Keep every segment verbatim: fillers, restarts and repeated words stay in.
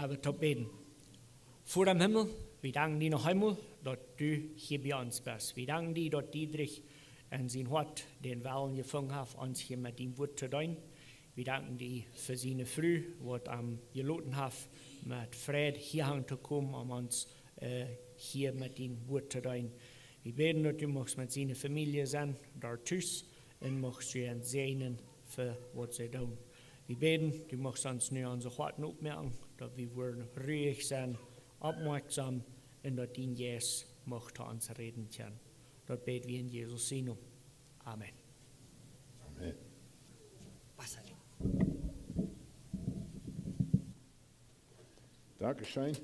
Lot ons bäden. Voda em Himmel, wie danken die noch eemol, daut du hia bie ons best. Wie danken die, daut Diedrich en sien Hoat dän Wellen jefungen haft, ons hia met dien Wuat to deenen. Wie danken die fa siene Fru, waut am jeloten haft, met Freid hia han to komen, om ons, äh, hia met dien Wuat to deenen. Wie bäden, daut du muchst met siene Famielje sennen, doa tus, un muchst du an säajnen fa waut see doonen. Wie bäden, du muchst ons nu onse Hoaten opmoaken, daut wie wudden ruich sennen, oppmoakjsom, un daut dien Jeist mucht to ons räden kjennen. Daut bäd wie en Jesus sien Nomen. Amen. Amen. Dankeschön.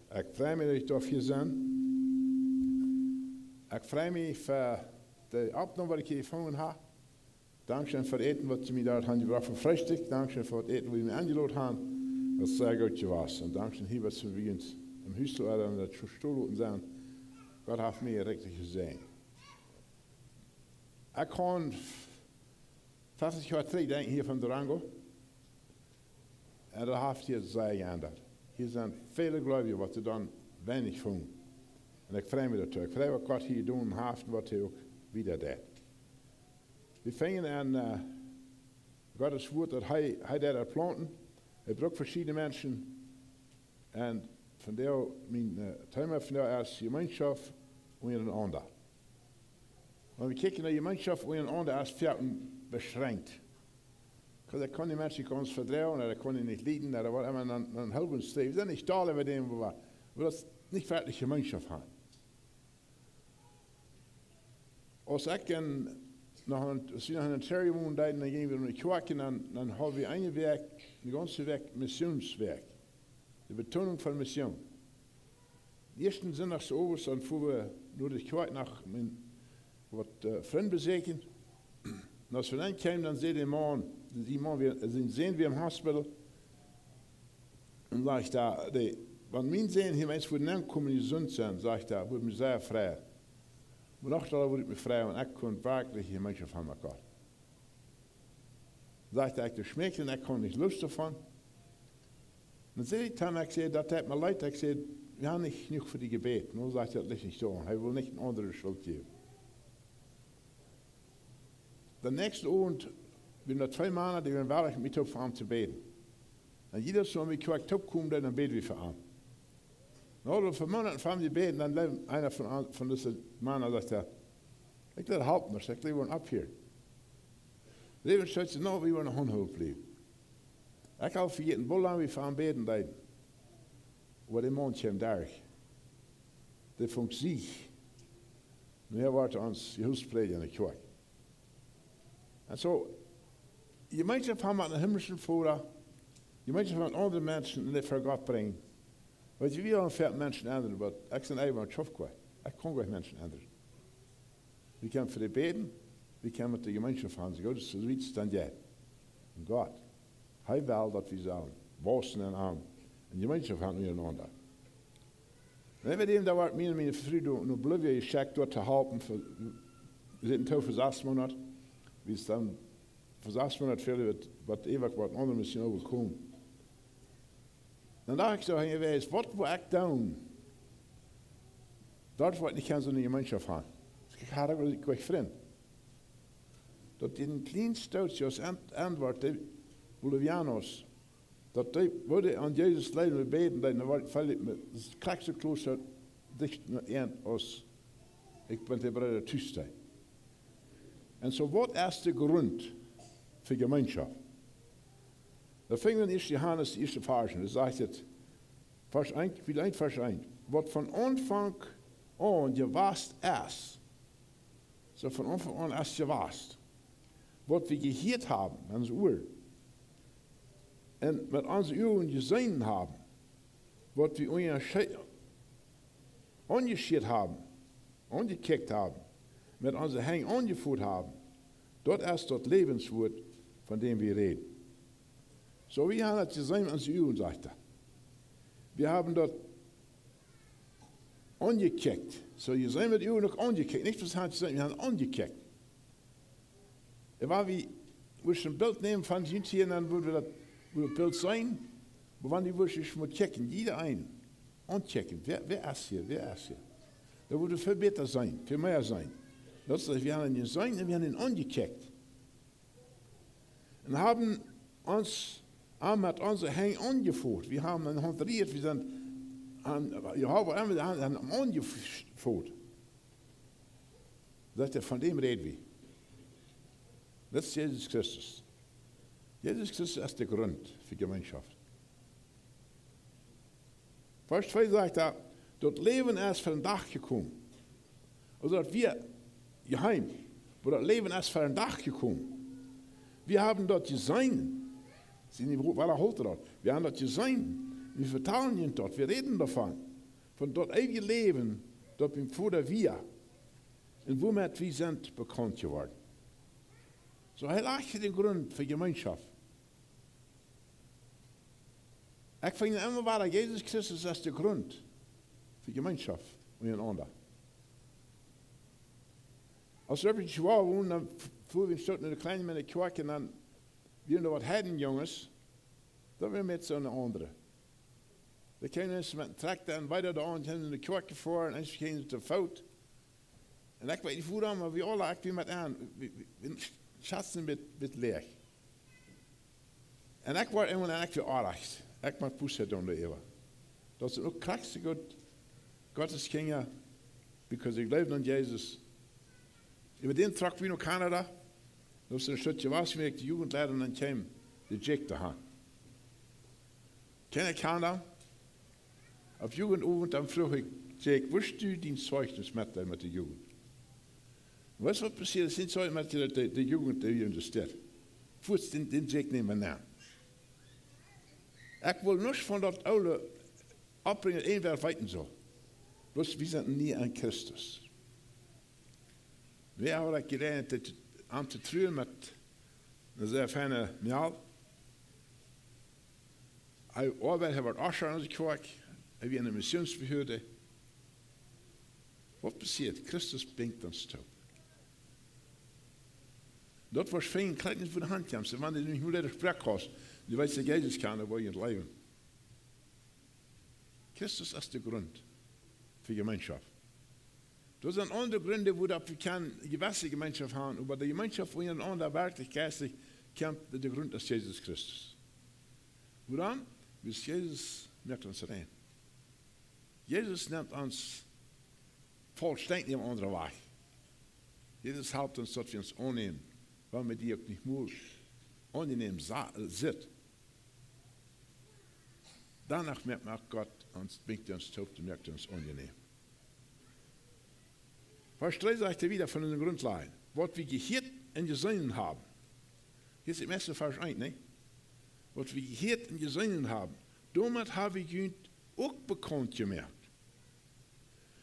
Ekj frei mie, daut ekj doa hia sennen. Ekj frei mie fa de Oppnome, waut ekj hia jefungen hab. Dankschön fa daut Äten, waut jie mie doa han jebrocht fa Freestikj. Dankschön fa daut Äten, waut jie mie aunjelot han. Daut es sea goot jewast. Un dankschön hia, waut jie bie ons em Hus to äaren, daut Stool loten sennen. Gott haft mie rikjlich jesäajent. Ekj kaun fefentwintich Joa trigj denkjen hia von Durango. Un daut haft hia sea jeendat. Hia sent väle Gleubje, waut doa dan weinich fungen. Un ekj frei mie doatoo. Ekj frei mie, waut Gott hia jedonen haft un waut hee uk wieda deit. Wie fungen aun, äh, Gott sien Wuat, daut hee, hee deed daut plaunten. Hee brukt veschiedne Menschen. Un vondoag, mien, äh, Thema vondoag es Jemeenschoft unjarenaunda. Wan wie kjikjen no Jemeenschoft unjarenaunda, es foaken beschränkjt. Because ekj kaun dee Menschen nich gaunz vedroagen, ooda ekj kaun dee nich lieden, ooda waut emma, dan, dan hoolen see. Wie sent nich doll äwa däm, oba wie wellen nich werkjlich Jemeenschoft haben. Aus ekj en, noch en, aus wie noch en Ontario wonden, dan jinj wie no de Kjoakj un dan, dan haud wie eene Wäakj, de gaunze Wäakj Missionswäakj. De Betonunk von Mission. Dän ieeschten Sindach soo owes, dan fuaren wie no de Kjoakj no mien, waut, äh, Frind besieekjen. Un aus wie dan kjeemen, dan säd de Maun, de Maun, wie, sien Sän wia em Hospital. Un sajcht hee, de, wan mien Sän hia eenst wudd aunkomen, jesunt sennen, sajcht hee, wudd mie sea freien. Oba noch dolla wudd ekj mie freien, wan ekj kunn werkjlich Jemeenschoft haben met Gott. Sajcht hee, ekj schmakj un ekj kaun nich Lust doavon. Dan säd ekj dan, ekj säd, daut deit mie leet, ekj säd, wie haben nich jenuach fa die jebät. Nu sajcht hee, daut lijcht nich soo. Hee well nich eene aundre de Schult jäwen. Dän näakjsten Owent, wie hauden twee Mana, dee wieren wellich met mie toop fa am to bäden. Un jiedet Mol, wan wie krakjt toop kjeemen, dan bäden wie fa am. Nu hauden wie fa Moonaten fa am jebät, dan läwd eena von, von dise Mana, sajcht hee, ekj well halpen, ekj well opphieren. Läwd, sajcht hee, nu, wie wellen noch aunhoolen bliewen. Ekj haud vejäten, woo lang wie fa am bäden deeden. Oba de Maun kjeem derch. Dee funk sikj. Nu hee wort ons Husprädja enne Kjoakj. Un soo, Jemeenschoft haben met eenen himmlischen Voda, Jemeenschoft haben met aundre Menschen un dee ver Gott brinjen. Weetst, wie wellen foaken Menschen endren, oba ekj sie eefach een Schofkjnecht. Ekj kaun goanich Menschen endren. Wie kjennen fa dee bäden, wie kjennen met dee Jemeenschoft haben, soo goot aus et dan jeit. Un Gott, hee well, daut wie sellen waussen en am, un Jemeenschoft haben unjarenaunda. Un wie deeden, doa wort mie un miene Fru no, no Bolivien jeschekjt, doa to halpen, fa, wie säten toop fa sas Moonat. Wie sent fa sas Moonat väl, waut, waut eefach waut aundre Missionen äwajekomen. Dan docht ekj soo, hee, weetst, waut woa ekj doonen? Doa woa ekj nich kjennen soone Jemeenschoft haben. Ekj haud uk nich Frind. Daut dee een kjlien Stootje aus Ant-, Auntwuat, de Bolivianos, daut dee, woo dee aun Jesus jleewden, wie bäden, dan wort, felt mie, daut krakjt soo kloa soo dicht no an aus ekj bie de Breeda tus steit. Un soo, waut es de Grunt fa Jemeenschoft? Dan fungen wie aun ieescht Johanes, de ieeschte Varsch, doa sajcht et, Varsch eent, Kapitel eent, Varsch eent. Waut von Aunfank aun jewast es, soo von Aunfank aun es jewast. Waut wie jehieet haben, met onse Uaren, un met onse Uagen jeseenen haben, waut wie unjasche-, aunjeschieet haben, aunjekjikjt haben, met onse Henj aunjefoot haben, daut es daut Läwenswuat, von däm wie räden. Soo, wie haben daut jeseenen met onse Uagen, sajcht hee. Wie haben daut aunjekjikjt. Soo, jeseenen met Uagen uk aunjekjikjt. Nich bloos haben jeseenen, wie haben aunjekjikjt. Un wan wie, wie een Bilt nämen von ons hia, dan wudden wie daut, wudden wie daut Bilt seenen. Oba wan du wurscht mol checken, jieda een, aunchecken, wäa, wäa es hia, wäa es hia? Dan wudd wie väl bäta sennen, väl mea sennen. Daut es, wie haben am jeseenen un wie haben am aunjekjikjt. Un haben ons aun met onse Henj aunjefot. Wie haben am Haunt rieet, wie sent aun, jo, wie haben am aunjefot. Sajcht hee, von däm räd wie. Daut es Jesus Christus. Jesus Christus es de Grunt fa Jemeenschoft. Varsch twee sajcht hee, daut Läwen es fa dän Dach jekomen. Aulsoo daut wia jeheim, oba daut Läwen es fa dän Dach jekomen. Wie haben daut jeseenen. See, nich, woo, woo hoolt daut? Wie haben daut jeseenen. Wie vetalen junt daut. Wie räden doavon. Von daut eewje Läwen, daut biem Voda wia. Un woomet wie sent bekaunt jeworden. Soo, hee lajcht hia dän Grunt fa Jemeenschoft. Ekj finj emma wada, Jesus Christus es de Grunt fa Jemeenschoft unjarenaunda. Aus wie opp Chihuahua wonden, dan f-, fuaren wie een Stoot no de kjliene Kjoakj un dan wieren doa waut Heidenjunges, daut wia met soone aundre. Dee kjeemen ieescht met een Trakjta un wieda doa aun, sent enne Kjoakj jefoaren, ieescht kjeemen see to Foot. Un ekj weet nich wuarom, oba wie aule, ekj wia met an, wie, wie, wie schatzten met, met Läach. Un ekj wort emma, un ekj wia oajch. Ekj mott Buss doonen doaräwa. Daut sent uk krakjt soo goot Gottes Kjinja, because ekj jleew aun Jesus. Äwa dän trock wie no Kanada, daut es een Stoot jewast, wia ekj de Jugendleida, un dan kjeem de Jake doahan. Kjeena kjand am. Opp Jugendowent dan fruach ekj: "Jake, wurscht du dien Zeichnis metdeelen met de Jugend?" Un weetst waut passieet? Sien Zeichnis met de, de, de Jugend, dee hia enne Staut. Fuaz dän, dän Jake nämen nenn. Ekj wull nuscht von daut oole oppbrinjen, irjentwäa weeten saul. Bloos wie sent nie aun Christus. Wie haben daut jeläajent, daut aun to truen met eene sea feine Mejal. Hee oabeid, hee wort Usher aun de Kjoakj, hee wia enne Missionsbehörd. Waut passieet? Christus brinjt ons toop. Daut wia fa een kjlienet Wuat aun de Haunt, wan du nich mea de Sproak kaust, du weetst, daut Jesus kaun, dan woascht du jleewen. Christus es de Grunt fa Jemeenschoft. Doa sent aundre Grunt, woo daut wie kjennen jewesse Jemeenschoft haben, oba de Jemeenschoft, woo wie aun werkjlich jeistlich kjennen, de, de Grunt es Jesus Christus. Wuarom? Wiels Jesus moakt ons rein. Jesus nemt ons voll, stinkt nich aundre Wajch. Jesus halpt ons, daut wie ons aunnämen, wan wie dee uk nich mol aunjenäm sa-, sitt. Doano moakt, moakt Gott ons, brinjt hee ons toop, dan moakt hee ons aunjenäm. Varsch dree sajcht hee wada von de Grundlajen, waut wie jehieet un jeseenen haben. Hia es daut ieeschte Varsch eent, nä? Waut wie jehieet un jeseenen haben, doamet hab wie junt uk bekaunt jemoakt.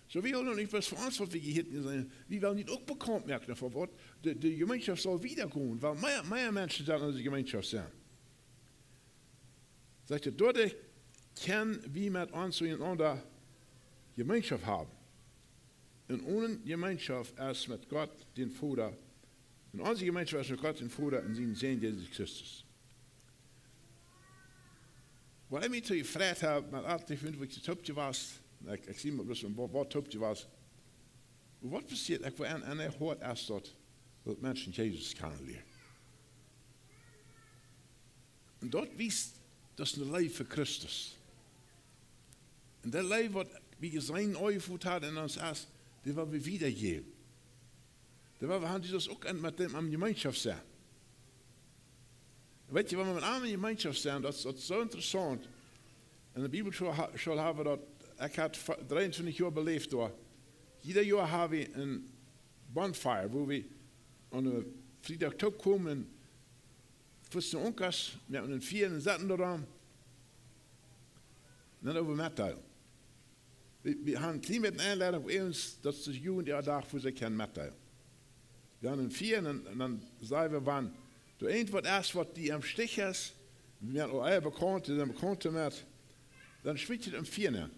Soo, wie wellen nich bloos fa ons, waut wie jehieet un jeseenen, wie wellen junt uk bekaunt moaken, fa waut de, de Jemeenschoft saul wieda gonen, wiels mea, mea Menschen sellen enne Jemeenschoft sennen. Sajcht hee, doaderch kjenn wie met ons unjarenaunda Jemeenschoft haben. Un onse Jemeenschoft es met Gott, dän Voda. Un onse Jemeenschoft es met Gott, dän Voda, un sienen Sän Jesus Christus. Waut ekj mie too jefreit hab, met aul dee Frind, woo ekj toop jewast, ekj, ekj sie mau bloos een Wua-, Wuat toop jewast. Waut passieet? Ekj wull aun, aun de Hoat es daut, daut Menschen Jesus kjanen lieren. Un daut wiest, daut es eene Leew fa Christus. Un dee Leew, waut wie jeseenen, aunjefongen haben en ons es, dee well wie wiedajäwen. Dee well wie haben, dee saul uk en, met däm aun Jemeenschoft sennen. Weetst du, wan wie met aundre Jemeenschoft sent, daut, daut es soo interessaunt. Enne Bibelschool ha-, School haben wie daut, ekj hab fa-, dreeuntwintich Joa beläft doa. Jieda Joa haben wie een Bonfire, wua wie aun een Friedach toopkomen, fuaz de Onkas, met een Fia un sitten doa rom. Un dan äwa metdeelen. Wie, wie haben een kjlien bät Enleidunk, äwent, daut es de Jugend äa Dach, wua see kjennen metdeelen. Wie haben een Fia un, un dan sajen wie, wan doa irjent waut es, waut die em Stich es, wie sent aul sea bekaunt, wie sent bekaunt doamet, dan schmitt jie daut em Fia nenn.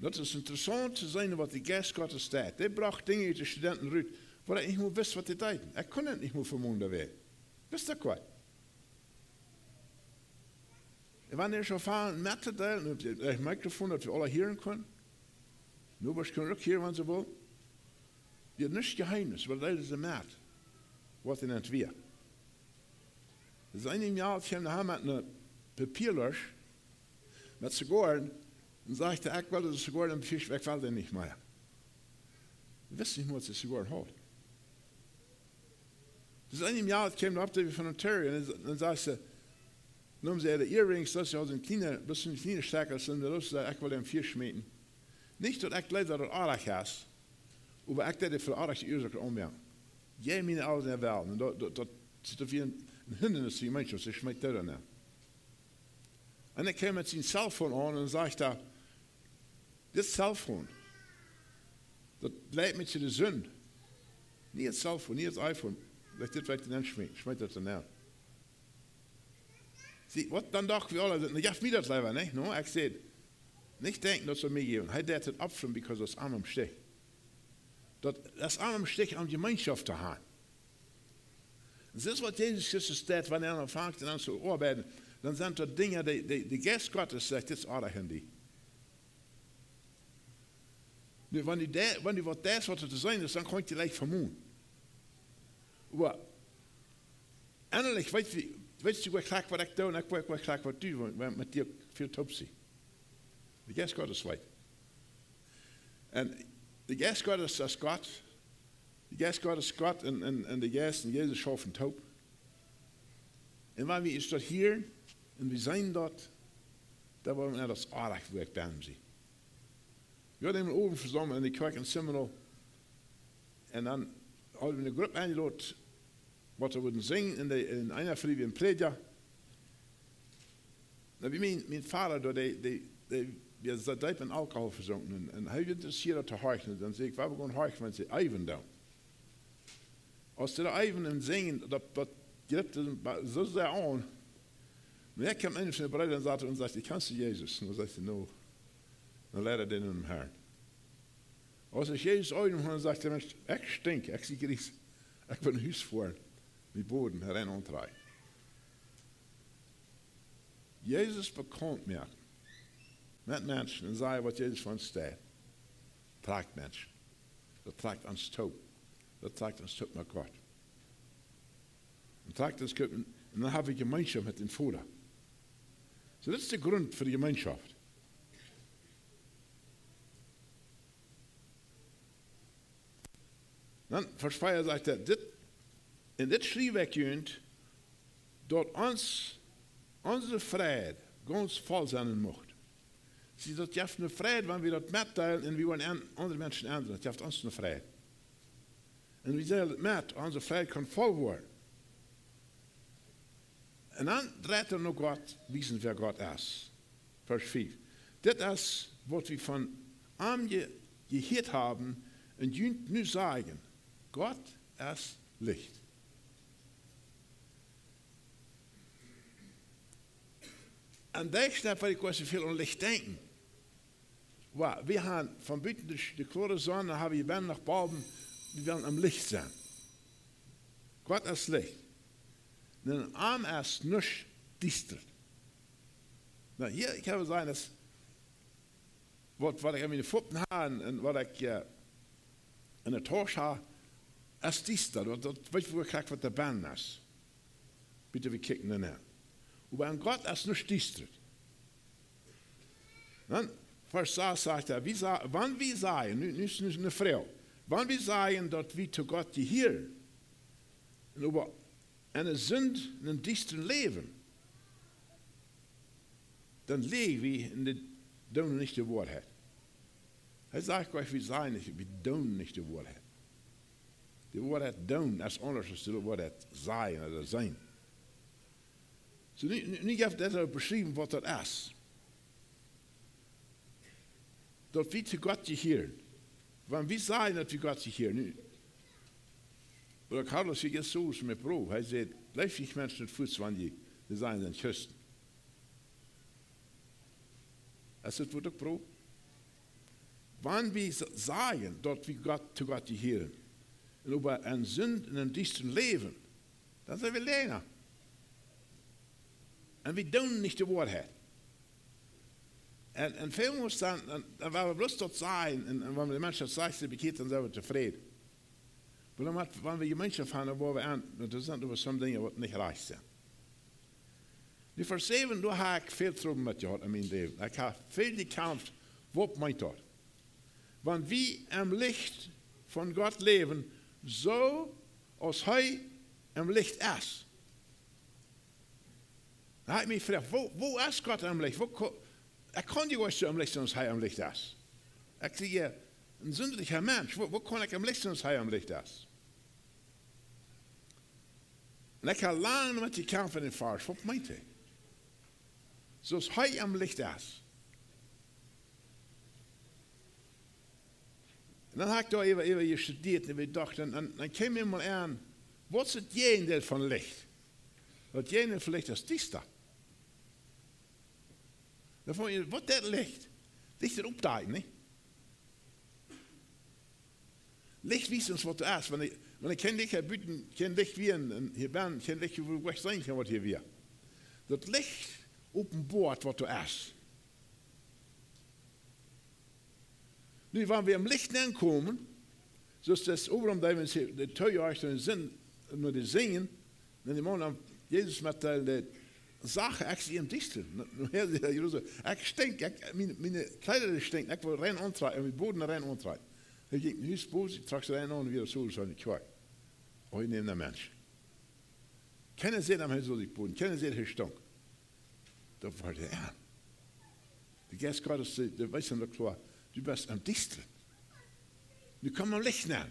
Daut es interessaunt to seenen, waut de Jeist Gottes deit. Dee brocht Dinja ut de Studenten rut, wua ekj nich mol wist, waut dee deeden. Ekj kunn daut nich mol vemonen, doawäajen. Wist ekj waut. Wan dee soo fungen met to deelen, un daut Mikrofon, daut wie aula hieren kunnen, Nobasch kunnen uk hieren, wan see wullen. Dee haud nuscht Jeheemnis, oba daut deeden see met, waut doa nich wia. Soo een Mejal kjeem no am met eene Papialusch, met Zigoaren, un säd: "Ekj well dise Zigoaren em Fiesch, ekj well dee nich mea." Wist nich mol, daut see Zigoaren haud. Soo een Mejal kjeem opp, dee wia von Ontario, un dan säd see, neem see äare earrings, daut see haud een kjliena, bloos een kjliena Stekj, un dan säd see: "Ekj well dee em Fiesch schmieten. Nich daut ekj jleew, daut daut oajch es, oba ekj deed daut fa oajch Uasoaken aunmoaken. Jie, miene Elren wellen." Un daut, daut, daut, daut wia een, een Hindanis fa de Menschen, see schmeet daut dan aun. Un hee kjeem met sien Cellphone aun un säd: "Dit Cellphone, daut leet mie to de Sind. Nich daut Cellphone, nich daut iPhone. Daut dit wajch nenschmieten, schmeet daut dan aun." See, waut dan docht wie aula, daut, nu, jeff mie daut leewa, nä? No, ekj säd, nich denkjen, daut saul mie jäwen. Hee deed daut opfren, because daut es am em Stich. Daut, daut es am em Stich, om Jemeenschoft to haben. Un daut es, waut Jesus Christus deed, wan hee aunfangt un aun to oabeiden, dan sent doa Dinja, dee, dee, de Jeist Gottes sajcht: "Dit es oajch aun die." Nu, wan du de-, wan du waut deist, waut doa to seenen es, dan kaun ekj die leicht vemonen. Oba ennalich weetst du, weetst du, waut ekj, waut ekj doo, un ekj, waut ekj, waut ekj, waut du, wan, wan met die väl toop sie. De Jeist Gottes weet. Un de Jeist Gottes es Gott. De Jeist Gottes es Gott un, un, un de Jeist un Jesus schaufen toop. Un wan wie ons daut hieren un wie seenen daut, dan woaren wie nich daut oajch, wua ekj bie sie. Wie hauden eemol Owentvesaumlunk enne Kjoakj en Seminole. Un dan hauden wie eene Grupp enjelot, waut wie wudden sinjen, un de, un eena von dee wia een Prädja. Nu, wie mien, mien Voda, dee, dee, dee, dee wia soo deep en Alkohol vesunken. Un, un hee wia interessieet, daut to horchen. Dan säd ekj: "Wie gonen horchen, waut see eewen doonen." Aus dee eewen un sinjen, daut, daut jript am soo sea aun. Nu, hee kjeem eena von de Breeda un säd un säd: "Kjanst du Jesus?" Un dan säd hee: "No." Dan leet hee dän aun dän Herrn. Aus hee Jesus aunneem, dan säd de Mensch: "Ekj stink, ekj sie jrieslich. Ekj well no Hus foaren, mien Boden rein auntrakjen." Jesus bekaunt moaken met Menschen un sajen, waut Jesus von ons deit, trakjt Menschen. Daut trakjt ons toop. Daut trakjt ons toop met Gott. Un trakjt ons toop, un dan hab wie Jemeenschoft met dän Voda. Soo, daut es de Grunt fa de Jemeenschoft. Dan, Varsch vea sajcht hee: "Dit, un dit schriew ekj junt, daut ons, onse Freid gaunz voll sennen mucht." See, daut jeft eene Freid, wan wie daut metdeelen un wie woaren aun aundre Menschen endren. Daut jeft ons eene Freid. Un wie deelen daut met, onse Freid kaun voll woaren. Un dan dreit hee no Gott, wiesen, wäa Gott es. Varsch fief. "Dit es, waut wie von am je-, jehieet haben un junt nu sajen: Gott es Licht." Un doa steit, waut ekj woa soo väl aun Licht denkjen. Wa-, wie haben von buten de, de kloare Sonn, dan haben wie bennen noch Balben, wie wellen aum Licht sennen. Gott es Licht. Un en am es nuscht diesta. Nu, hia, ekj hab jesajcht, daut waut, waut ekj aun miene Foten hab un waut ekj, äh, enne Tausch hab, es diesta. Daut, daut weet, wua ekj kjikj, waut doa bennen es. Bitte, wie kjikjen doa nenn. Oba aun Gott es nuscht diesta. Dan, Varsch sas sajcht hee: "Wie sa-, wan wie sajen", nu, nu es, nu es eene Froag, "wan wie sajen, daut wie to Gott jehieren, un oba en de Sind, en dän Diestren läwen, dan läajen wie un doonen nich de Woarheit." Hee sajcht nich, wie sajen nich, wie doonen nich de Woarheit. De Woarheit doonen es aundasch aus de Woarheit sajen ooda sennen. Soo, nu, nu, nu jeft hee beschräwen, waut daut es. Daut wie to Gott jehieren. Wan wie sajen, daut wie Gott jehieren. Nu, Brooda Carlos, hee es soo aus mien Brooda. Hee sajcht: "Leeft nich Menschen nich fuaz, wan dee, dee sajen, sent Christen." Es daut, waut ekj bruk? Wan wie sa-, sajen, daut wie Gott, to Gott jehieren, un oba en Sind un em Diestren läwen, dan sent wie Läajna. Un wie doonen nich de Woarheit. Un, un väl mol dan, dan, dan woa wie bloos daut sajen, un, un wan de Mensch daut sajcht, see bekjieet, dan sent wie tofräd. Oba dan, wan wie Jemeenschoft haben, dan woa wie aun, daut sent äwa soone Dinja, waut nich rajcht sent. Nu, Varsch säwen, doa hab ekj väl Trubbel met jehaut en mien Läwen. Ekj hab väl jekjamft, waut meent daut? Wan wie em Licht von Gott läwen, soo aus hee em Licht es. Dan hab ekj mie jefroacht, woo, woo es Gott em Licht? Woo ko-, ekj kaun nich soo em Licht sennen aus hee em Licht es. Ekj sie een sindja Mensch. Woo, woo kaun ekj em Licht sennen aus hee em Licht es? Un ekj hab lang met dän Kaumf en dän Varsch. Waut meent hee? Soo aus hee em Licht es. Un dan hab ekj doa äwa, äwa jestudieet un jedocht, un, un dan kjeem mie mol aun, waut es daut Jäajendeel von Licht? Daut Jäajendeel von Licht es diesta. Dan funk ekj, waut es daut Licht? Licht es oppdakjen, nich? Licht wiest ons, waut doa es. Wan ekj, wan ekj kjeen Licht hab buten, kjeen Licht hia un, un hia bennen, kjeen Licht, woo ekj seenen kaun, waut hia wia. Daut Licht openboat, waut doa es. Nu, wan wie em Licht nenkomen, soo aus daut Abraham, dee, wan see, de Toojoacht en Sind, no dee sinjen, un dee Maun aun Jesus met de, de Sachen, ekj sie em Diestren. Nu, nu, hee säd, Jesus, ekj stink, ekj, miene, miene Kjleeda stinkjen, ekj well rein auntrakjen, un miene Boden rein auntrakjen. Hee jinkj no Hus, boolt sikj, trock sikj rein aun, wia soo aus een Kjoakj. Oh, ekj näm dän Mensch. Kjeena säd am, hee sull sikj boden. Kjeena säd, hee stunk. Daut wia de Enj. De Jeist Gottes, dee, dee wiest am daut kloa, du best em Diestren. Nu komm em Licht nenn.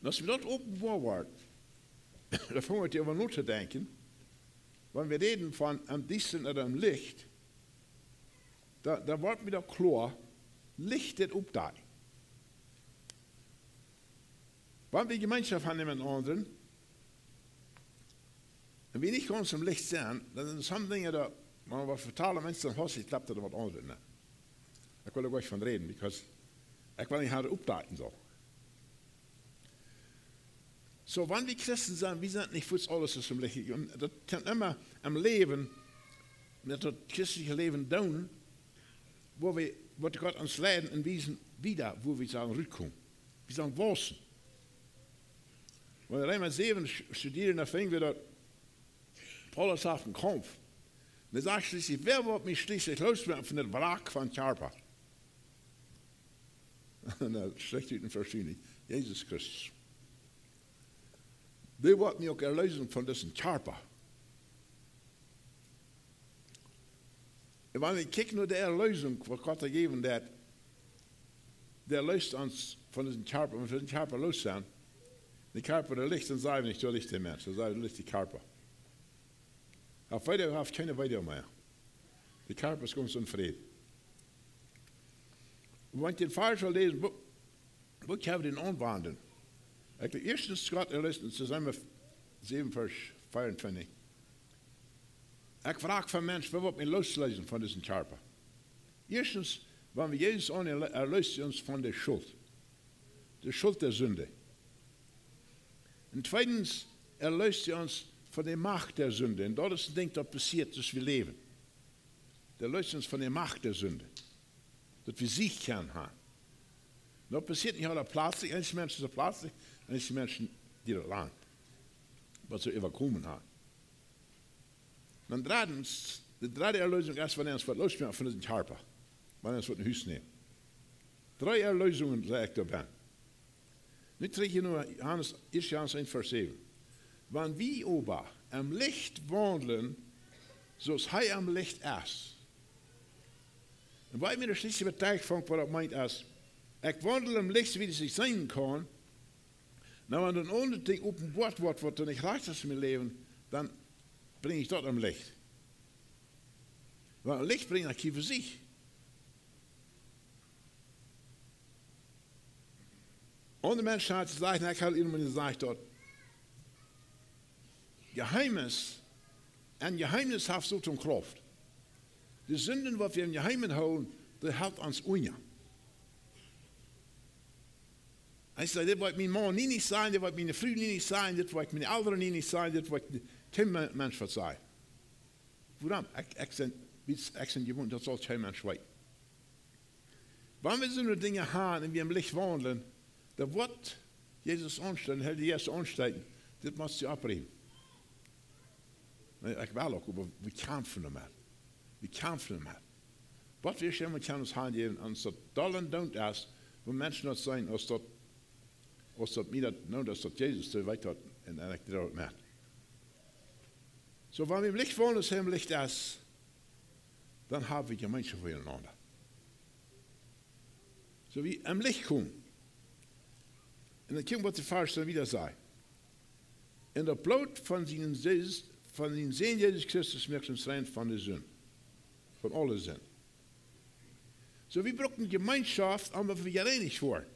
Un aus mie daut openboa wort, dan funk ekj doaräwa notodenkjen, wan wie räden von em Diestren ooda em Licht, dan, dan wort mie daut kloa, Licht deit oppdakjen. Wan wie Jemeenschoft haben met aundre, un wie nich gaunz em Licht sent, dan sent soone Dinja doa, wan wie waut vetalen, Mensch, dan haft sikj, klappt doa waut aundret, nä? Ekj well doa nich von räden, because ekj well nich haben oppdakjen soo. Soo, wan wie Christen sent, wie sent nich fa aules em Licht. Un daut kaun emma em Läwen, met daut christelje Läwen doonen, woo wie, waut Gott ons leiden un wiesen wieda, woo wie sellen rutkomen. Wie sellen wausen. Wan wie Reema säwen sch-, studieren, dan finjen wie daut Paulus haft een Kaumf. Un hee sajcht schlieslich, wäa woat mie schlieslich loosmoaken von daut Wrack vom Kjarpa? Un daut sajcht hee en Varsch näajen. Jesus Christus. Wäa woat mie uk erleesen von disen Kjarpa? Un wan wie kjikjen no de Erleesunk, waut Gott doa jäwen deed, dee erleest ons von disen Kjarpa, wan wie dän Kjarpa loos sent, de Kjarpa deit Licht, dan sent wie nich soo Licht, de Mensch, dan sent wie Licht, de Kjarpa. Opp Weedoag haft kjeena Weedoag mea. De Kjarpa es gaunz en Fräd. Wan wie dän Varsch läsen, woo, woo kjenn wie dän aunwenjen? Ekj, ieeschtens, Gott erleest, en Reema säwen, Varsch veeauntwintich. Ekj froag von Mensch, wäa woat mie loosleesen von disen Kjarpa? Ieeschtens, wan wie Jesus aunnämen, erleest hee ons von de Schult. De Schult de Sind. Un tweedens, erleest hee ons von de Macht de Sind. Un daut es een Dinkj, daut passieet, aus wie läwen. Dee erleest ons von de Macht de Sind. Daut wie Siech kjennen haben. Daut passieet nich aula pletslich, eenje Menschen soo pletslich, eenje Menschen, dee daut lang, waut see äwakomen haben. Dan dreddens, de dredde Erleesunk es, wan hee ons woat loosmoaken von disen Kjarpa. Wan hee ons woat no Hus nämen. Dree Erleesungen, saj ekj doabie. Nu trigj no Johanes, ieescht Johanes eent, Varsch säwen. Wan wie oba em Licht waundlen, soo aus hee em Licht es. Un waut mie daut schließlich bediet, waut daut meent es, ekj waundel em Licht, soo aus ekj seenen kaun. Nu, wan een aundret Dinkj openboat woat, waut doa nich rajcht es en mien Läwen, dan brinj ekj daut em Licht. Wan Licht brinjt, dan kjricht eena Siech. Aundre Menschen haben jesajcht, un ekj hab emol jesajcht daut Jeheemnis, een Jeheemnis haft soo väl Krauft. De Sinden, waut wie em Jeheimen hoolen, dee helt ons unja. Ekj saj, dit woa ekj mienen Maun nie nich sajen, dit woa ekj miene Fru nie nich sajen, dit woa ekj miene Elren nie nich sajen, dit woa ekj kjeen Me-, Mensch waut sajen. Wuarom? Ekj, ekj sie, ekj sie jewant, daut saul kjeen Mensch weeten. Wan wie soone Dinja haben un wie em Licht waundlen, dan woat Jesus aunstonen, hee woat aunstonen. Dit motst du oppräden. Nä, ekj well uk, oba wie kjamfen doamet. Wie kjamfen doamet. Waut wie schienen, wie kjennen ons aunjäwen, ons daut doll un doont es, woo Menschen daut seenen, aus daut, aus daut mie daut, nu, aus daut Jesus, dee weet daut, un, un ekj dree daut met. Soo, wan wie em Licht wonen, aus hee em Licht es, dan haben wie Jemeenschoft met enaunda. Soo wie em Licht komen. Un dan kjikj, waut de Varsch dan wieda sajcht. Un daut Bloot von sienen Jesus, von sienen Sän Jesus Christus moakt ons rein von de Sind. Von aule Sind. Soo, wie brucken Jemeenschoft, om daut wie jereinicht woaren.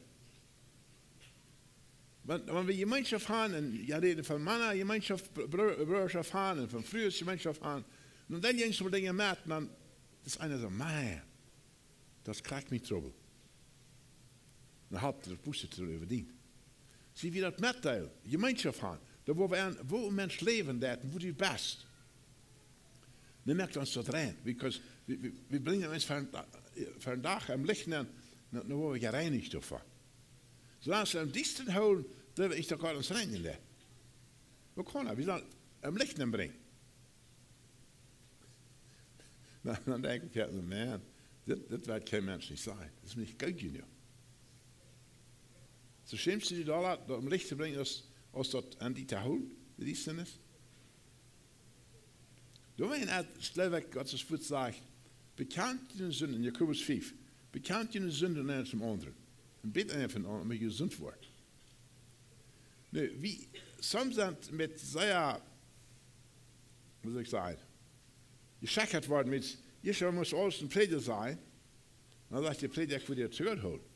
Wan, wan wie Jemeenschoft haben, un wie räden von Mana Jemeenschoft, Bro-, Bro-, Broodschoft haben, un von Frues Jemeenschoft haben, un dan jeit soone Dinja met, dan es eena soo, Maun, daut kjricht mie Trubbel. Dan haft daut Buße to doonen. See, wie daut metdeelen, Jemeenschoft haben, doa woo wie aun, woo een Mensch läwen deit un woo du best. Dan moakt ons daut rein, because wie, wie, wie brinjen ons fa een Da-, fa een Dach em Licht nenn, dan, dan woa wie jereinicht doavon. Soo aus wie em Diestren hoolen, dan woa wie doch Gott ons reinijen. Woo kaun daut? Wie sellen em Licht nenn brinjen. Dan, dan denkj ekj, jo, Maun, dit, dit woat kjeen Mensch nich seenen. Daut es nich goot jenuach. Soo schämst du die doa, daut em Licht to brinjen, aus, aus daut aun die to hoolen, de Diestanis? Doa woat ons, jleew ekj, Gott sien Wuat sajcht, bekjant june Sinden, Jakobus fiew, bekjant june Sinden eena däm aundren. Un bät eena fa dän aundren, daut hee jesunt woat. Nu, wie, some sent met sea, woo saul ekj sajen, jeschekjat worden met, ieescht mott aules een Prädja sajen, dan sajcht de Prädja, ekj well die to Gott hoolen.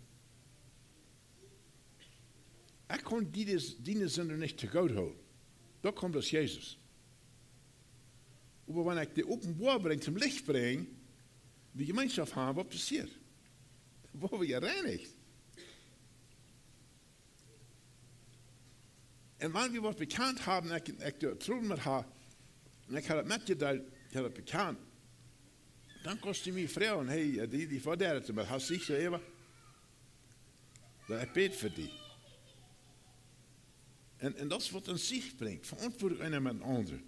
Ekj kaun die, diene Sind nich to Gott hoolen. Doa kjemt bloos Jesus. Oba wan ekj dee openboa brinj, toom Licht brinj, wie Jemeenschoft haben, waut passieet? Woa wie jereinicht. Un wan wie waut bekjant haben, ekj, ekj doa Trubbel met hab, un ekj hab daut metjedeelt, ekj hab daut bekjant, dan kaust du mie froagen, hey, eh, die, die, waut deed et met, hast du soo äwa? Dan ekj bäd fa die. Un, un daut es waut ons Licht brinjt, Veauntwuatunk eena met dän aundren.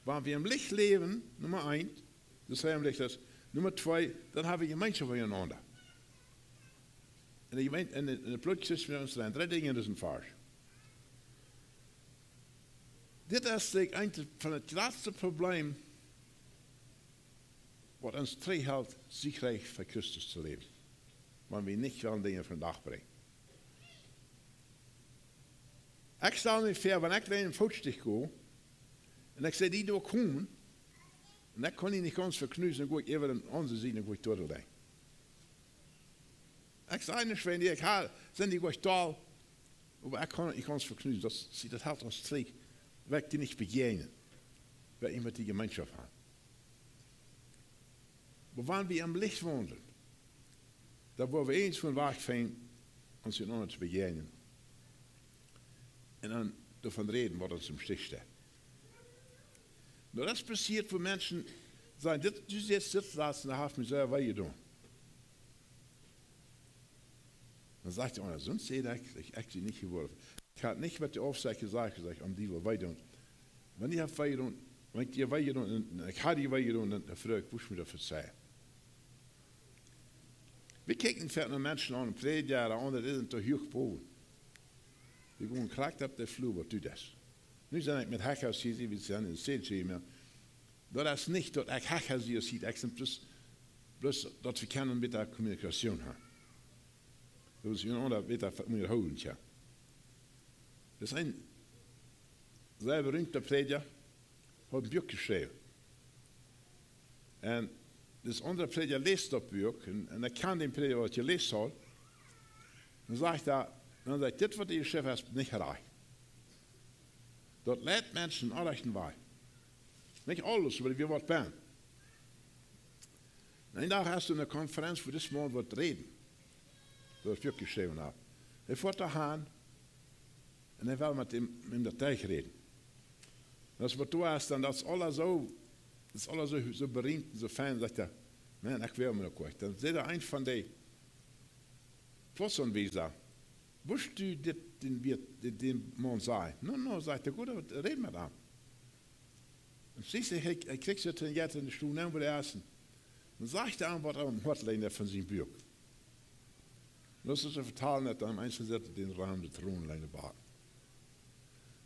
Wan wie em Licht läwen, Numma eent, daut hee em Licht es. Numma twee, dan haben wie Jemeenschoft met enaunda. Un de Jemeent-, un de, un de Plutjes von ons sent dree Dinja en disen Varsch. Dit es, denkj ekj, eent von de jratste Probleem, waut ons trigjhelt, siegreich fa Christus to läwen. Wan wie nich wellen Dinja vondoag brinjen. Ekj stal mie väa, wan ekj doa en Footstich go, un ekj see die doa komen, un ekj kaun die nich gaunz veknusen, dan go ekj äwa aun de aundre Sied, dan go ekj doa doaderch. Ekj saj nich, wan die, ekj ha-, sent die goot doll, oba ekj kaun, ekj kaun et veknusen. Daut, see, daut helt ons trigj, wan ekj die nich bejäajnen, wan ekj met die Jemeenschoft ha. Oba wan wie em Licht waundlen, dan woa wie eent von Wajch finjen, ons enaunda to bejäajnen. Un dan doavon räden, waut ons em Stich steit. Nu, daut passieet, wua Menschen sajen, dit, du sajchst dit, daut, daut haft mie sea wee jedonen. Dan sajcht de aundra, sonst säd ekj, ekj, ekj sie nich jewoaren. Ekj ha nich met de Aufsecht jesajcht, jesajcht, om die waut wee to doonen. Wan die haft wee jedonen, wan ekj die wee jedonen, un, un ekj ha die wee jedonen, dan, dan froag ekj, wurscht mie daut vezeien. Wie kjikjen foaken no Menschen aun, een Prädja, de aundre, dee sent too huach bowen. Dee gonen krakjt opp de Flua, waut du deist. Nu sie ekj met Hecha, sie, sie, wie sent en States hia, oba daut es nich daut ekj Hecha sie, sie, ekj sie bloos, bloos daut wie kjennen met de Kommunikation haben. Daut wie enaunda bäta ünjahoolen kjennen. Daut es een sea berühmta Prädja, haft een Buak jeschräwen. Un dis aundra Prädja läst daut Buak, un, un ekj kjan dän Prädja, waut jeläst haud. Dan sajcht hee, dan sajcht hee, dit, waut hee jeschräwen haft, es nich rajcht. Daut leit Menschen aun rajchten Wajch. Nich aules, oba wie waut bie. Een Dach es doa eene Konferenz, wua dis Maun woat räden. Daut Buak jeschräwen haft. Hee foat doa han un hee well met däm, met däm doa derch räden. Daut es waut doa es, dan daut es aules soo, Daut es aules soo, soo beriemt un soo fein, sajcht hee: "Maun, ekj well mie noch kort." Dan sajcht hee, een von dee Plusaunwiesa: "Wurscht du dit dän, wia-, dän, dän Maun sajen?" "No, no," sajcht hee, "goot, räd met am." Un see sajcht, hee, hee kjricht sikj to jeit enne Stow nenn, wua hee es. Dan sajcht hee am, waut aum Hoat lajcht von sien Buak. Daut es, see vetalen daut aun, eent sajcht, dän Raum de Tronen lajcht bowen.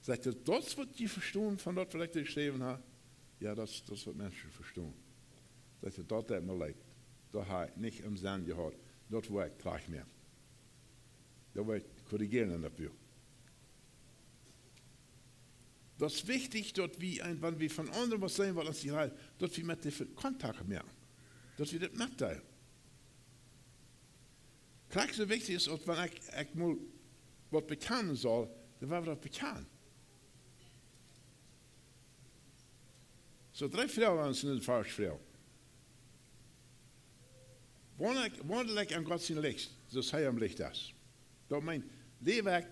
Sajcht hee: "Daut es, waut jie vestonen von daut, waut ekj jeschräwen hab?" "Jo, daut es, daut es, waut Menschen vestonen." Sajcht hee: "Daut deit mie leet. Daut hab ekj nich em Senn jehaut. Daut woa ekj trajcht moaken. Daut woa ekj korrigieren en daut Buak." Daut es wichtich, daut wie, een, wan wie von aundre waut seenen, waut ons nich jefelt, daut wie met dee Kontakt moaken. Daut wie daut metdeelen. Krakjt soo wichtich es, aus wan ekj, ekj mol waut bekjanen saul, dan woa wie daut bekjanen. Soo, dree Froagen aun ons en disen Varsch froagen. Waundel ekj, waundel ekj en Gott sien Licht, soo aus hee em Licht es? Daut meent, läw ekj,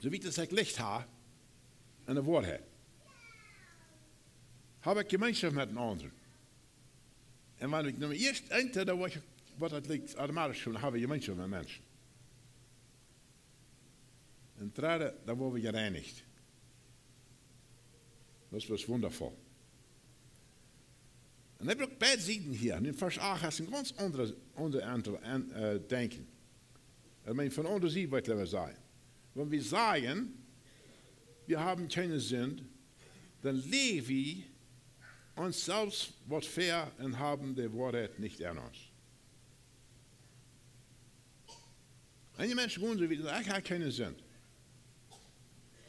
soo wiet aus ekj Licht hab, en de Woarheit? Hab ekj Jemeenschoft met dän aundren? Un wan ekj nu ieescht eent, dan woa ekj, woat daut Licht automatisch soo, hab ekj Jemeenschoft met Menschen. Un dredde, dan woa wie jereinicht. Daut es wundaboa. Un hee brukt beid Sieden hia. En Varsch acht es een gaunz aundret, aundret Auntal aun, äh, denkjen. Ekj meen, von aundre Sied woa ekj sajen. Wan wie sajen, wie haben kjeene Sind, dan läwen wie ons selfst waut väa un haben de Woarheit nich en ons. Eenje Menschen gonen soo wiet, ekj hab kjeene Sind.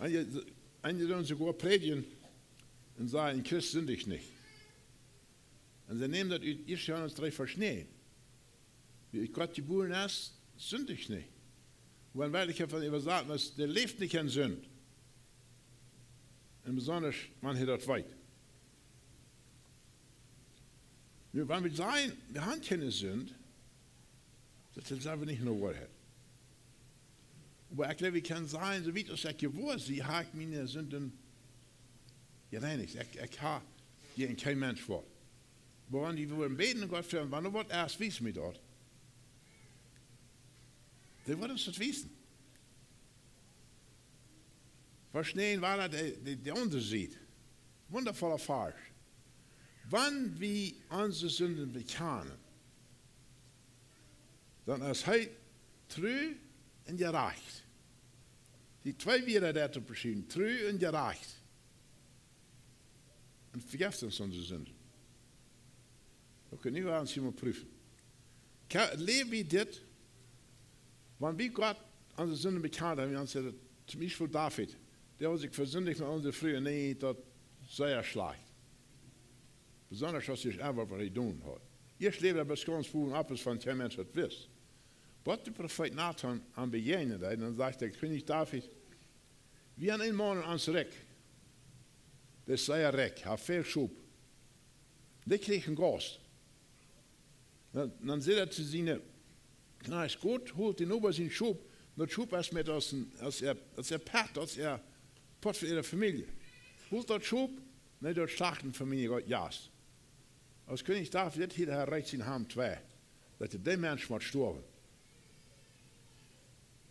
Eenje, eenje doonen soogoa prädjen un sajen, een Christ sindicht nich. Un see nämen daut ut Ieeschte Johanes dree Varsch näajen. Wäa ut Gott jebuaren es, sindicht nich. Wua en Werkjlichkjeit von äwasat es, dee läft nich en Sind. Un besonda, wan hee daut weet. Nu, wan wie sajen, wie haben kjeene Sind, daut es aulsoo nich de Woarheit. Oba ekj jleew, ekj kaun sajen, soo wiet aus ekj jewoa sie, hab ekj miene Sinden jereinicht. Ekj, ekj hab hia en kjeen Mensch waut. Oba wan wie woaren bäden, Gott, fa, wan doa waut es, wies mie daut. Dee woat ons daut wiesen. Vestonen wie de, de, de aundre Sied. Wundaboa Varsch. Wan wie onse Sinden bekjanen, dan es hee tru un jerajcht. Dee twee Wieed doa to vestonen, tru un jerajcht. Un vejeft ons onse Sinden. Okay, nu woa wie ons hia mol prüfen. Ka-, läw wie dit, wan wie Gott onse Sinden bekjanen, wan wie ons, toom Biespel David, dee haud sikj vesindicht met onse Fru, nä, daut es sea schlajcht. Besonda aus hee ieescht eefach waut jedonen haud. Ieescht läwd hee bat gaunz bowen opp, es von kjeen Mensch daut wist. Waut de Profeet Natan am bejäajnen deed, dan sajcht hee: "Kjennich David, wie haben een Maun en ons Rikj, dee es sea rikj, haft väl Schop. Dee kjrieech een Gaust." Dan, dan säd hee to siene Kjnajchts: "Got, holt dän Noba sien Schop, daut Schop es mea aus een, aus äa, aus äa Pett, aus äa Pott fa äare Famielje. Holt daut Schop, nä, daut schlachten fa miene Jast." Aus Kjennich David dit hieed, hee reet sien Hamd twei, daut hee dän Mensch mott stoawen.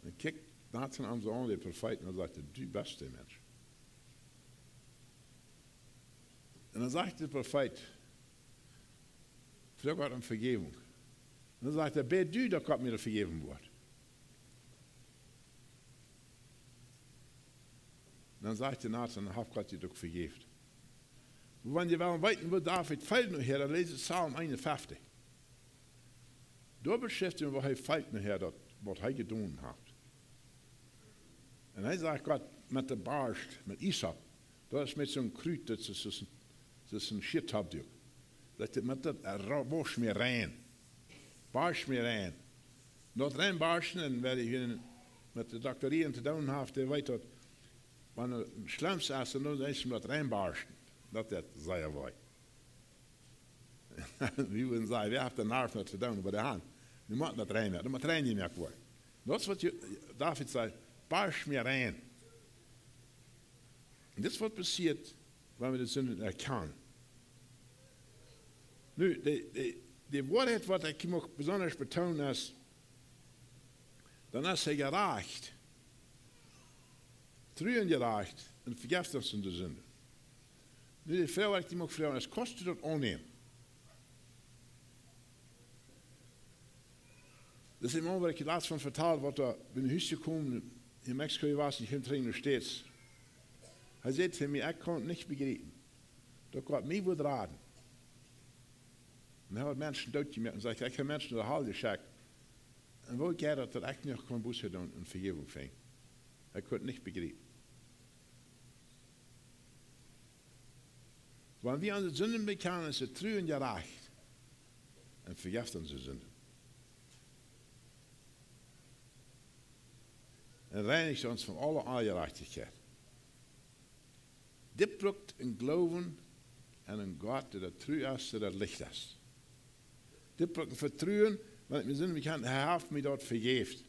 Un kjikjt Natan am soo aun, de Profeet, un dan sajcht hee: "Du best de Mensch." Un dan sajcht de Profeet: "Froag Gott om Vejäwunk." Un dan sajcht hee: "Bäd du, daut Gott mie vejäwen woat." Dan sajcht Natan: "Dan haft Gott die uk vejäft." Oba wan jie wellen weeten, woo David feelt nohäa, dan läst Psalm eenunfeftich. Doa beschrift hee, woo hee feelt nohäa, daut, waut hee jedonen haft. Un hee sajcht: "Gott, met de Barscht, met Isop, daut es met soon Krut, daut es, daut es een, daut es een Schieetopdach. Daut es met daut, äh, ra-, wausch mie rein. Barscht mie rein." Daut reinbarschten, un wäa hia met de Doktorie to doonen haft, dee weet daut, wan et schlemm es, dan doonen see ieescht daut reinbarschten. Daut deit sea wee. Wie wudden sajen, wäa haft de Narf noch to doonen, oba de Haunt. Nu mott daut rein woaren, daut mott rein jemoakt woaren. Daut es waut je-, David säd: "Barscht mie rein." Un dit es waut passieet, wan wie de Sinden erkjanen. Nu, de, de, de Woarheit, waut ekj hia mucht besonda betoonen, es, dan es hee jerajcht, tru un jerajcht, un vejeft ons onse Sinden. Nu, de Froag, waut ekj die mucht froagen, es, kaust du daut aunnämen? Daut es een Maun, waut ekj latst von vetald, waut doa bie een Hus jekomen, en Mexiko wia, un kjeem trigj no de States. Hee säd to mie: "Ekj kaun daut nich bejriepen, daut Gott mie wudd raden." Un hee haud Menschen dootjemoakt un säd: "Ekj hab Menschen no de Hal jeschekjt. Un woo jeit daut, daut ekj noch kaun Buße doonen un Vejäwunk finjen?" Hee kunn daut nich bejriepen. Wan wie onse Sinden bekjanen, es hee tru un jerajcht un vejeft onse Sinden un reinicht ons von aule Onjerajchtichkjeit. Dit brukt een Gloowen aun een Gott, dee daut tru es, dee daut Licht es. Dit brukt een Vetruen, wan ekj miene Sinden bekjan, hee haft mie daut vejäft.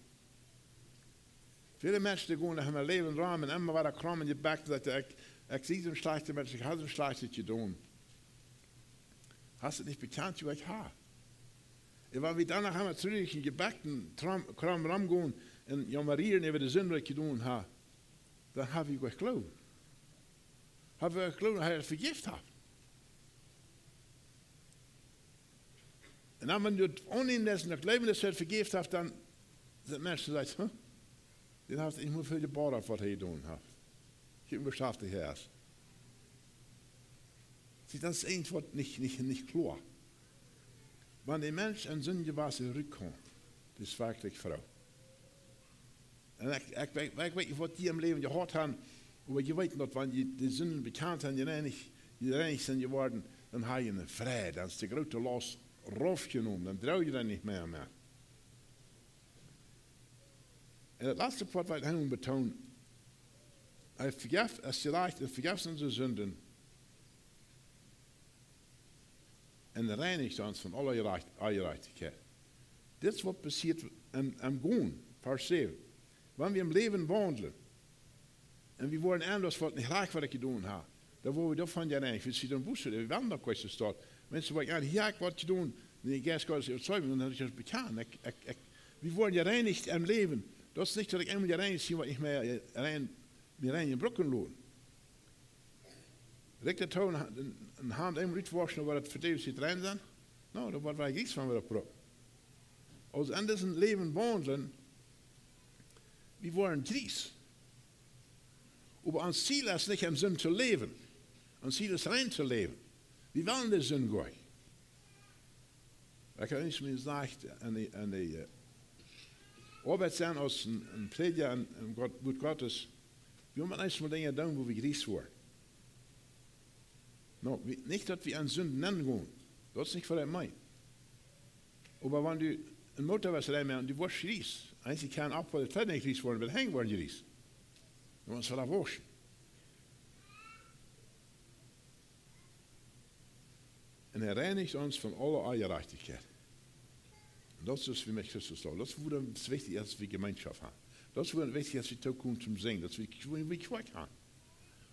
Väle Menschen, dee gonen derch äa Läwen rom un emma wada kjrommen jebekjt, un sajen: "Ekj, ekj sie soon schlajchta Mensch, ekj hab soo schlajchtet jedonen." Hast du nich bekjant, waut ekj hab? Un wan wie dan noch emma trigj jebekjt un krom, krom romgonen un jaumerieren äwa de Sind, waut ekj jedonen hab, dan hab wie nich Gloowen. Hab wie nich Gloowen, daut hee daut vejäft haft. Un dan, wan du daut aunnämen deist un daut jleewen, daut hee daut vejäft haft, dan sent Menschen, dee sajen: "Huh? Dee haft nich mea väl jebadat, waut hee jedonen haft. Kjikj, woo schaftich hee es." See, daut es eent, waut nich, nich, nich kloa. Wan de Mensch en Sind jewast es, rut kjemt, daut es werkjlich froo. Un ekj, ekj, ekj, ekj weet nich, waut jie em Läwen jehaut haben, oba jie weeten daut, wan jie de Sinden bekjant haben, jereinicht, jereinicht sent jeworden, dan hab jie eenen Fräd, dan es de groote Laust raufjenomen, dan droag jie daut nich mea met. Un daut latste Poat, waut ekj hia well betonen: Hee vejeft, es jerajcht un vejeft onse Sinden un reinicht ons von aule Jerajcht-, Onjerajchtichkjeit. Dit es, waut passieet em, em Gonen, Varsch säwen. Wan wie em Läwen waundlen un wie woaren enn, daut waut nich rajcht, waut ekj jedonen hab, dan woa wie doavon jereinijcht. Wie sent dan Buße, wie wellen daut Christus doa. Menschen, waut: "Jo, hia hab ekj waut jedonen, de Jeist Gottes äwazeicht mie, dan hab ekj daut bekjant." Ekj, ekj, ekj, wie woaren jereinijcht em Läwen. Daut es nich, daut ekj eemol jereinijcht sie, waut ekj mea, äh, rein, mie rein brucken loten. Rikjt daut Toon, een, een Haunt eemol utwauschen, oba daut fa eewich rein sennen? No, daut woat wada jries von wada brucken. Aus wie en dit Läwen waundlen, wie woaren jries. Oba ons Ziel es nich, em Sind to läwen. Ons Ziel es, rein to läwen. Wie wellen de Sind gonen. Ekj hab eemol jesajcht aun de, aun de, äh, Oabeit sennen aus een, een Prädja un, un Gott, Wuat Gottes, wie motten eemol Dinja doonen, wua wie jries woaren. No, wie, nich daut wie en Sind nengonen. Daut es nich, waut ekj meen. Oba wan du een Motor woascht reinmoaken, du woascht jries. Eent, ekj kaun opp, waut de Kjleeda nich jries woaren, oba de Henj woaren jries. Dan woascht du daut wauschen. Un hee reinicht ons von aule Onjerajchtichkjeit. Un daut es, woo wie met Christus sent. Daut es, wuarom et wichtich es, daut wie Jemeenschoft haben. Daut es, wuarom et wichtich es, daut wie toopkomen toom Sinjen. Daut wie, wie, wie Kjoakj haben.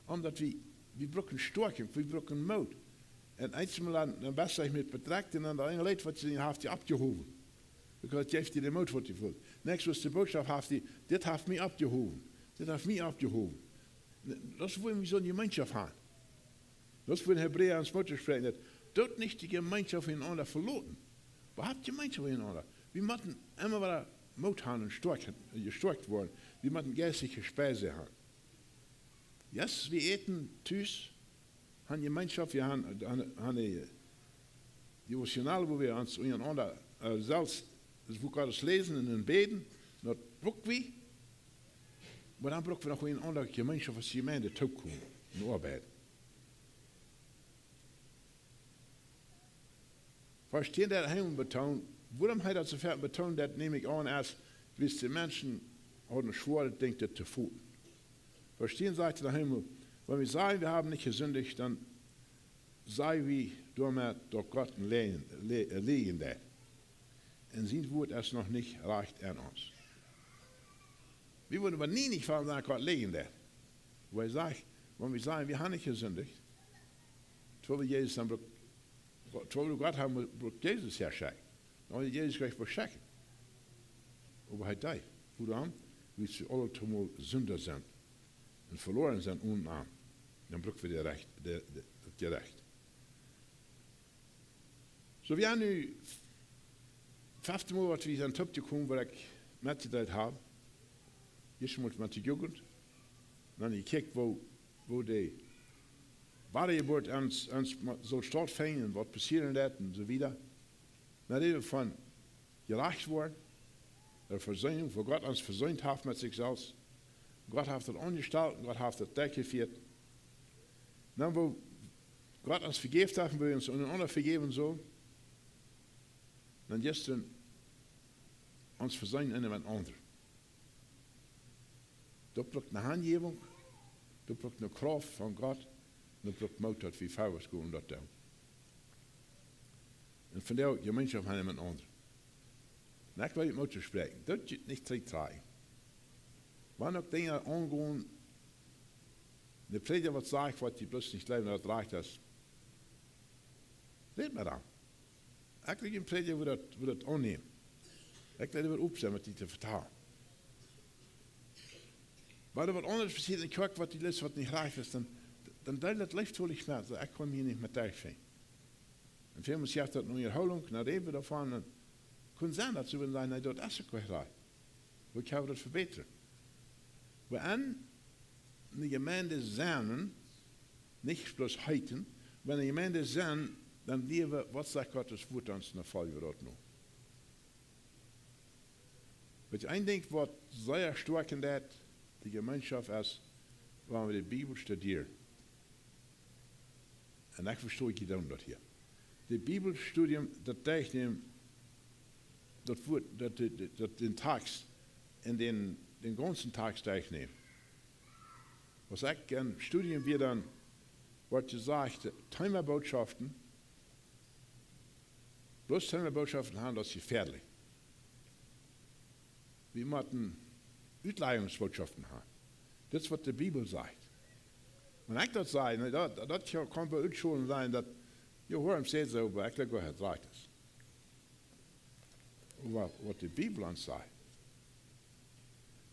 Omdaut wie, wie brucken Stoakjunk, wie brucken Moot. Un eemol dan, dan best du met bedrekjt un dan daut eene Leet, waut du haft, die oppjehowen. Because daut jeft die dän Moot, waut du west. Next, waut de Botschaft haft, die, dit haft mie oppjehowen. Dit haft mie oppjehowen. Daut es, woo wie soone Jemeenschoft haben. Daut es, woo Hebräa ons Moot sprakjt, daut: "Doot nich de Jemeenschoft unjarenaunda veloten." Wie haben Jemeenschoft unjarenaunda. Wie motten emma wada Moot haben un stoakj, jestoakjt woaren. Wie motten jeistliche Speise haben. Yes, wie äten tus, haben Jemeenschoft, wie haben, haben, haben de Devotional, wua wie ons unjarenaunda, äh, selfst daut Wuat Gottes läsen un bäden, daut bruck wie. Oba dan bruck wie noch eene aundre Jemeenschoft aus Jemeent toopkomen un oabeiden. Varsch tieen, daut hee betoont, wuarom hee daut soo väl betoont, daut neem ekj aun, es, wiels de Menschen hauden een schwoaret Dinkj, daut to foten. Varsch tieen sajcht hee: "Wan wie sajen, wie haben nich jesindicht, dan saj wie doamet, daut Gott een Läajen, Lä-, Läajen deit. Un sien Wuat es noch nich rajcht en ons." Wie wudden oba nie nich von sajen, Gott läajen deit. Woo hee sajcht, wan wie sajen, wie haben nich jesindicht, terwiel wie Jesus dan bruck-, Wua wua Gott haft, brukt Jesus häa schekjen. Dan haud Jesus jlikj veschekjen. Oba hee deed. Wuarom? Wiels wie aule toom Sinda sent un veloaren sent onen am. Dan bruck wie de Recht, de, de, daut Jerecht. Soo, wie haben nu feftieen Mol, waut wie sent toopjekomen, waut ekj metjedeelt hab. Ieescht mol met de Jugend. Dan jekjikjt, woo, woo de Wadajeburt ons, ons ma-, saul stautfinjen, waut passieren deit un soo wieda. Dan räd wie von jerajcht woaren, de Vesöhnung, wua Gott ons veseent haft met sikj selfst. Gott haft daut aunjestalt, Gott haft daut derchjefieet. Dan, woo Gott ons vejäft haft un woo wie ons unjarenaunda vejäwen sellen. Dan jistren ons veseenen eena met dän aundren. Daut brukt ne Hanjäwunk, daut brukt ne Krauft von Gott, daut brukt Moot, daut wie verwoats gonen daut doonen. Un von doa Jemeenschoft haben met dän aundren. Un ekj well junt Moot toospräakjen, daut jie nich trigjtrakjen. Wan uk Dinja aungonen, de Prädja waut sajcht, waut jie bloos nich jleewen, daut rajcht es, räd met am. Ekj well june Prädja, woo daut, woo daut aunnämen. Ekj well äwa opp sennen, waut dee to vetalen. Wan doa waut aundret passieet enne Kjoakj, waut dee läst, waut nich rajcht es, dan, dan deel daut leeftolich met, saj: "Ekj kaun mie hia nich met derchfinjen." Un väl mol jeft daut ne Unjahoolunk, dan räd wie doavon, dan kaun sennen, daut see wudden sajen: "Nä, daut es uk nich rajcht. Woo kjenn wie daut vebätren?" Wan ne Jemeent sennen, nich bloos heeten, wan ne Jemeent sennen, dan lieren wie, waut sajcht Gottes Wuat ons, un dan foljen wie daut no. Weetst, een Dinkj, waut sea stoakj enn daut, de Jemeenschoft es, wan wie de Bibel studieren. Un ekj vestonen, jie doonen daut hia. De Bibelstudium, daut derchnämen, daut Wuat, daut, daut, daut, daut dän Tekjst, un dän, dän gaunzen Tekjst derchnämen. Aus ekj em Studium wia, dan wort jesajcht, Thema Bootschoften, bloos Thema Bootschoften haben, daut es jefäadlich. Wie motten Utleijungsbootschoften haben. Daut es, waut de Bibel sajcht. Wan ekj daut saj, nä, daut, daut kaun bie Utscholen sennen, daut, jo, wuarom sajcht see, oba ekj jleew, daut rajcht es. Oba waut de Bibel ons sajcht.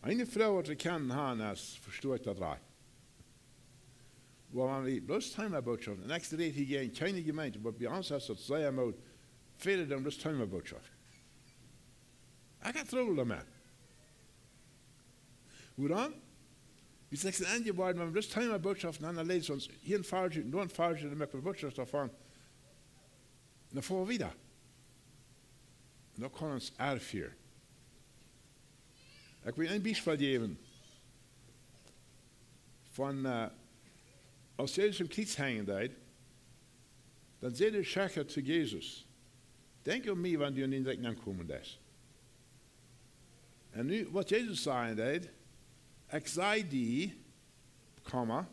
Eene Froag, waut wie kjennen haben, es: Vesto ekj daut rajcht? Oba wan wie bloos Thema Bootschoften, un ekj räd hia jäajen kjeene Jemeent, oba bie ons es daut sea Moot, väle doonen bloos Thema Bootschoften. Ekj hab Trubbel doamet. Wuarom? Wie sent enjeworden, wan wie bloos Thema Bootschoften haben, dan läsen wie ons hia een Varsch, doa een Varsch, dan moaken wie Bootschoften doavon. Un dan foaren wie wieda. Un daut kaun ons erferen. Ekj well een Biespel jäwen. Von, äh, aus Jesus aum Kjriez henjen deed, dan säd de Schächter to Jesus: "Denkj aun mie, wan du en dien Rikj nenkomen deist." Un nu, waut Jesus sajen deed: "Ekj saj die, Komma,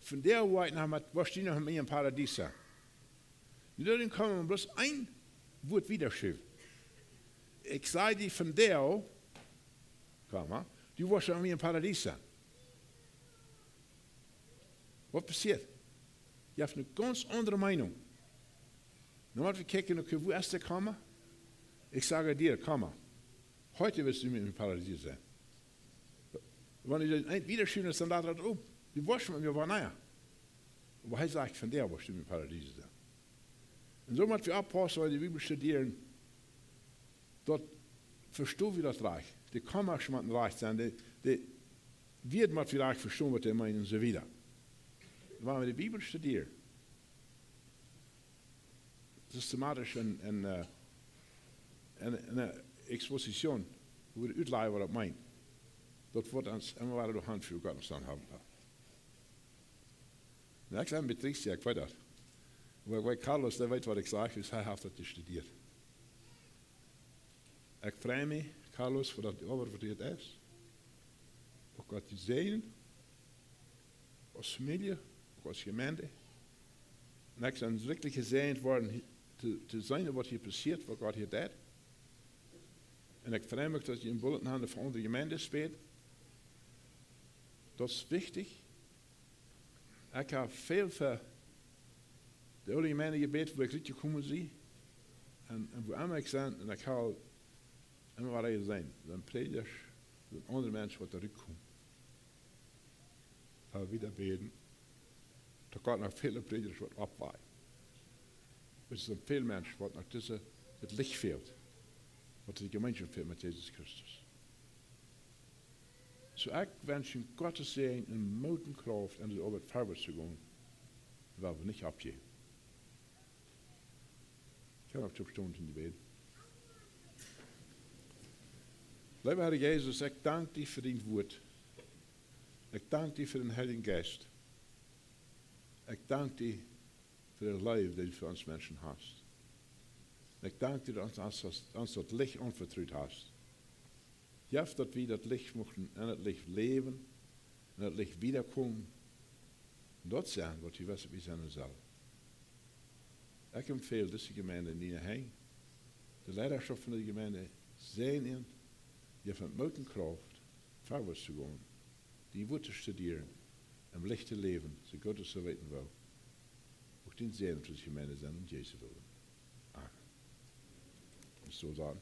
vondoag woa ekj noch met, woascht du noch met mie em Paradies sennen." Nu, doa kaun eena bloos een Wuat wieda schuwen. "Ekj saj die vondoag, Komma, du woascht met mie em Paradies sennen." Waut passieet? Jie haben ne gaunz aundre Meenunk. Nu mott wie kjikjen, okay, wua es de Komma? "Ekj saj die, Komma, heut woascht du met mie em Paradies sennen." Wan du daut eent wieda schuwen deist, dan lat daut opp. Du woascht met mie woaren, nä. Oba hee sajcht: "Vondoag woascht du met mie em Paradies sennen." Un soo mott wie oppaussen, wan wie de Bibel studieren, daut vestonen wie daut rajcht. De Kommasch motten rajcht sennen, de, de Wieed mott wie rajcht vestonen, waut dee meenen un soo wieda. Wan wie de Bibel studieren, systematisch en, en, äh, en, en eene Exposition, wua wie utlajen, waut daut meent, daut woat ons emma wada derchgonen, wua Gott ons dan haben well. Un ekj sie een bät trigj, jo, ekj weet daut. Oba ekj weet, Carlos, dee weet, waut ekj saj, wiels hee haft daut jestudieet. Ekj frei mie, Carlos, fa daut du äwa waut dit es. Uk Gott die säajnen, aus Famielje, uk aus Jemeent. Un ekj sie werkjlich jesäajent worden, hia to, to seenen, waut hia passieet, waut Gott hia deit. Un ekj frei mie, daut jie en Bulletin haben, fa aundre Jemeent bät. Daut es wichtich. Ekj hab väl fa De Oole Jemeinde jebät, wua ekj rutjekomen sie. Un, un wua emma ekj sie, un ekj hab emma wada jeseenen, dan Prädjasch, dan aundre Menschen waut doa rutkomen. Ekj well wieda bäden. Doa komen noch väle Prädjasch waut aufwaken. Wiels et sent väl Menschen waut noch dise, daut Licht fält. Waut de Jemeenschoft fält met Jesus Christus. Soo ekj wensch junt Gottes Säajen un Moot un Krauft en de Oabeit verwoats to gonen. Well wie nich oppjäwen. Ekj kaun uk toop stonen toom Jebäd. Leewa Herr Jesus, ekj dank die fa dien Wuat. Ekj dank die fa dän Heiljen Jeist. Ekj dank die fa de Leew, dee du fa ons Menschen hast. Ekj dank die, daut du ons, ons, ons daut Licht aunvetrut hast. Jeff, daut wie daut Licht muchten en daut Licht läwen, en daut Licht wiedakomen, un daut sennen, waut du wist, daut wie sennen sellen. Ekj empfäl dise Jemeinde en diene Henj. De Leidaschoft von de Jemeinde, säajen an, jeff an Moot un Krauft, verwoats to gonen, dien Wuat to studieren, em Licht to läwen, soo Gott es soo weeten well. Uk dien Säajen fa dise Jemeinde sennen, en Jesu Wellen. Amen. Soo dan.